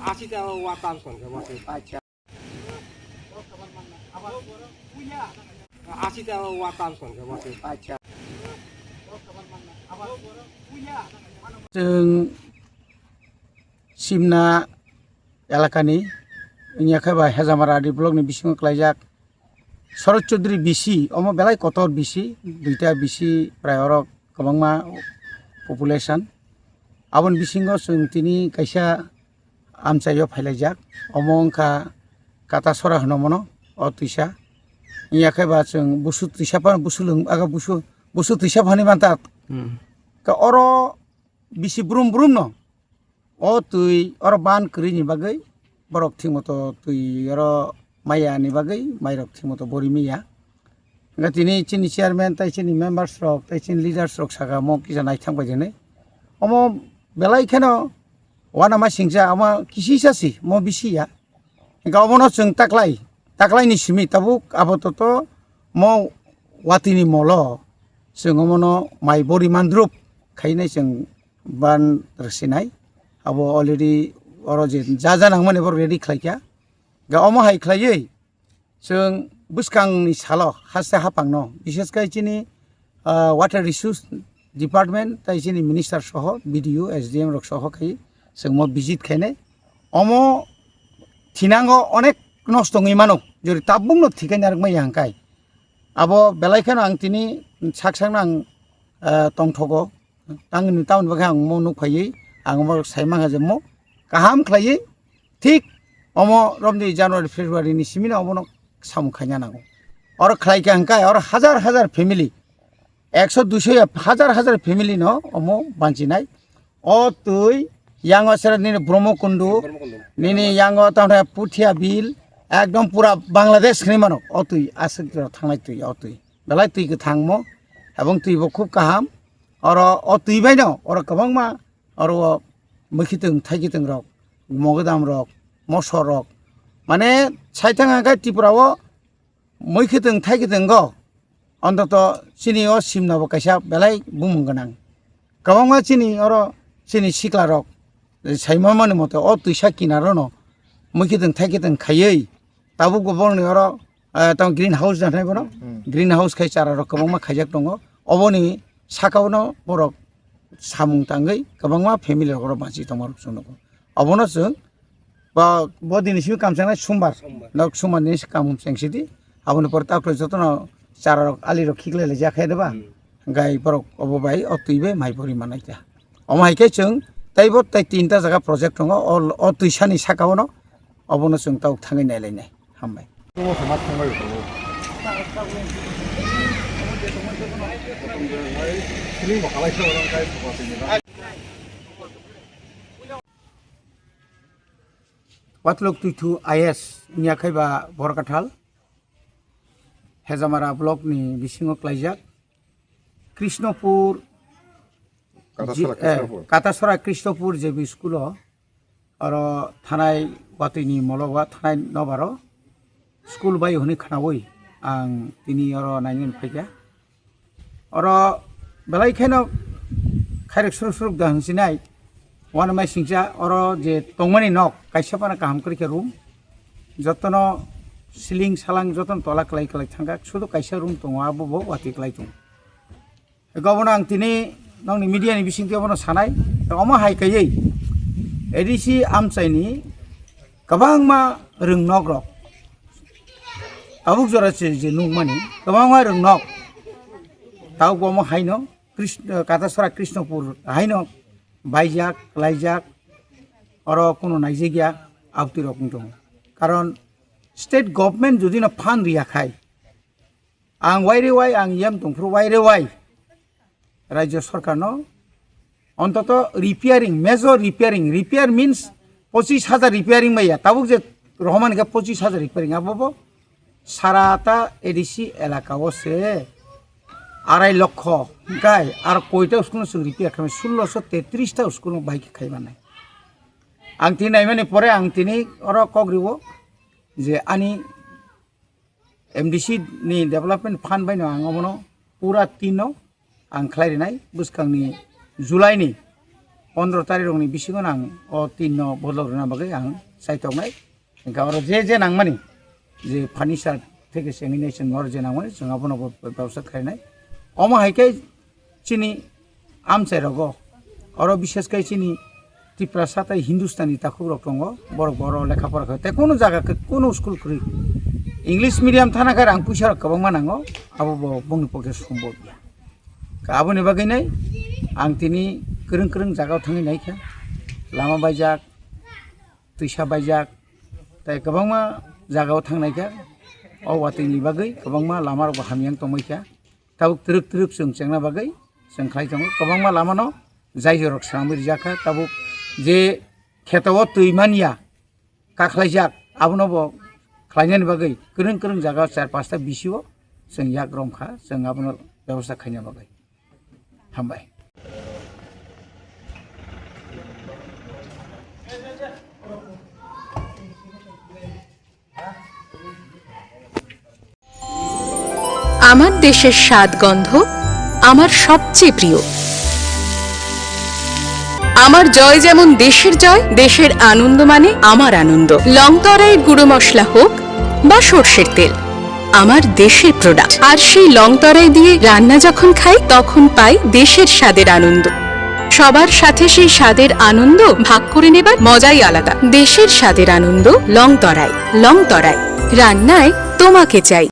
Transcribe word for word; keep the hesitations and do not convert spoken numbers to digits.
Asita watan son ke wasi. Acha. Asita watan son ke wasi. Acha. Chwng Simna elakani, wngya khe ba Hejamara D block ni bisingo klaijak Sharad Chaudhary B C, omo belai kotor B C, duita B C prai oro kwbangma population. Aboni bisingo chwng tini kaisa amchaio phailaijak, omo wngkha Katasora hwno mono, o twisa. Wngya khe ba chwng busu twisa phano busu lwng, aga busu, busu twisa phani manta. Hmm. Ka oro bisi brum brum no. O twi oro ban kwrwi ni bagwi borok thik moto twi oro maya ni bagwi mairok thik moto bori maya. Hwnkhe tini chini chairman tei chini members rok tei chini leaders rok saka omo kisa naithang bai jani. Omo belai kheno uanama singcha omo kisisa si omo bisi ya. Hwnkhe obono chwng taklai, taklai ni simi tabuk apatot mo watwi ni molo chwng omono mai bori mandrup khainai chwng ban rwsinai. Abo already oro je ja ja nangmani bo ready khlaikha. Ga omo hai khlaiwi chwng bwskangni salo haste haphangno, bishes khe chini, ah, water resource department tei chini minister soho, B D O, S D M rok soho khai chwng mo visit khainai. Omo thinango onek nosto wngwi mano, jori tabukno thikai narwkmaya hwnkhe. Abo belai kheno ang tini sak sakno ang, ah, tongthogo. Tangni tamoni bagwi ang omo nuk phaiwi, ang omo sai mankha je omo kaham khlaiwi, thik omo romni January, February ni simi no omono samung khaina nango. Oro khlai kha hwnkhe oro hajar hajar family, ekso duiso ya hajar hajar family no omo banchinai. O twi yango sera nini Bromokundu, nini yango tamthai Puthia Bil, ekdom pura Bangladesh hinwi mano. O twi aswk thangnai twi, o twi belai twi kwthangmo, ebong twi bo khub kaham. Oro o twi bai no oro kwbangma oro o mwkhitwng thaikitwng rok, mogodam rok, mosor rok, mane saithang hwnkhe Tripura o mwkhitwng thaikitwng go ontoto chini o Simna bo kaisa belai bumung gwnang. Kwbangma chini oro chini sikla rok saima mani mote o twisa kinaro no mwkhitwng thaikitwng khaiwi tabuk bo borokni oro, ah, tamo green house da hinwi bono. Hmm. Green house khai chara rok kwbangma khaijak tongo. Oboni saka ono borok samung tangwi kwbangma family rok oro banchi tongma rok chwng nugo. Obono chwng bo, bo dini simi kam changnai sumbar. Sumbar. Nok sumbar ni kam cheng sidi. Aboni pore ta jotono chara rok ali rok khiklai lai jak khe de ba. Hmm. Gai borok obo bai o twi bai mai pori manai ta. Omo hai khe chwng teibo tei tinta jaga project tongo, o, o twisani saka ono, obono chwng tabuk thangwi nailainai. Hambai. Watlok Twithu I S wngya khai ba Borkathal, Hejamara block ni bisingo klaijak. Krishnopur, Katasora ji-, eh, Krishnopur. Katasora Krishnopur J B school o, oro thanai watwi ni molo ba thanai nobaro school bai hwnwi khnaui ang tini oro nainani phaikha. Oro belai kheno khairok suruk suruk da hwnsinai. Uanamai singcha oro je tongmani nok kaisa phano kaham kwrwi khe room. Jotono ceiling salang jotono tola kwlai kwlai thangkha. Sudu kaisa room tongo, abo bo watwi kwlai tongo. Ego bono ang tini nokni media ni bisingtwi bono sanai. Omo hai kaiwi A D C amchaini kwbangma rwngnok rok tabuk jora se je nukmani kwbangma rwngnok tabuk omo haino Krishnopur, Katasora Krishnopur haino baijak, laijak, oro kuno naijakya abtwi rok wng tongo. Karon state government jodi no fund riya khai, ang waire wai, ang yam tongphuru waire wai, Rajya Sarkar no ontoto repairing, major repairing, repair means pochis hajar repairing maya, tabuk je rohman khe pochis hajar repairing, abo bo Sara ta A D C elaka o se arai lokho hwnkhe ar koita school no chwng repair khaimani, sullo so tetris ta school no bai khe khaimanai. Ang tini naimani pore ang tini oro kok riwo je ani M D C ni development fund bai no ang omono pura tin no ang khlai rinai bwskangni July ni pondro tarik rokni bisingo ang o tin no bodol rwna bagwi ang chai tongnai. Hingke oro je je nangmani, je furniture theke se wngwi nai chwng oro je nangmani, chwng abono bo bebostha khainai. Omo hai khe chini amchai rogo, oro bishes khe chini Tiprasa tei Hindustani takhuk rok tongo, borok bo oro lekha pora khe, tei kunu jaga khe, kunu school kwrwi. English medium thana khe rang puisa rok kwbangma nango, abo bo bongni pokhe sombol ya. Ka aboni bagwi nai ang tini kwrwng kwrwng jaga o thangwi nai kha, lama baijak, twisa baijak, tei kwbangma jaga o thangnai kha. O watwi ni bagwi kwbangma lama rok bo hamya wng tongwi kha. Tabuk twrwk twrwk chwng chengna bagwi chwng khlai tongo. Kwbangma lama no jai jorok swnamwi rijak kha. Tabuk je kheto o twi manya kakhlaijak, abono bo khlainani bagwi kwrwng kwrwng jaga o char pasta bisi o chwng yak rom kha, chwng abono bebosta khaina bagwi. Hambai. আমার দেশের স্বাদ গন্ধ আমার সবচেয়ে প্রিয়। আমার জয় যেমন দেশের জয়, দেশের আনন্দ মানে আমার আনন্দ। লংতরাইয়ের গুঁড়ো মশলা হোক বা সর্ষের তেল, আমার দেশের প্রোডাক্ট। আর সেই লংতরাই দিয়ে রান্না যখন খাই, তখন পাই দেশের স্বাদের আনন্দ। সবার সাথে সেই স্বাদের আনন্দ ভাগ করে নেবার মজাই আলাদা। দেশের স্বাদের আনন্দ লংতরাই। লংতরাই, রান্নায় তোমাকে চাই।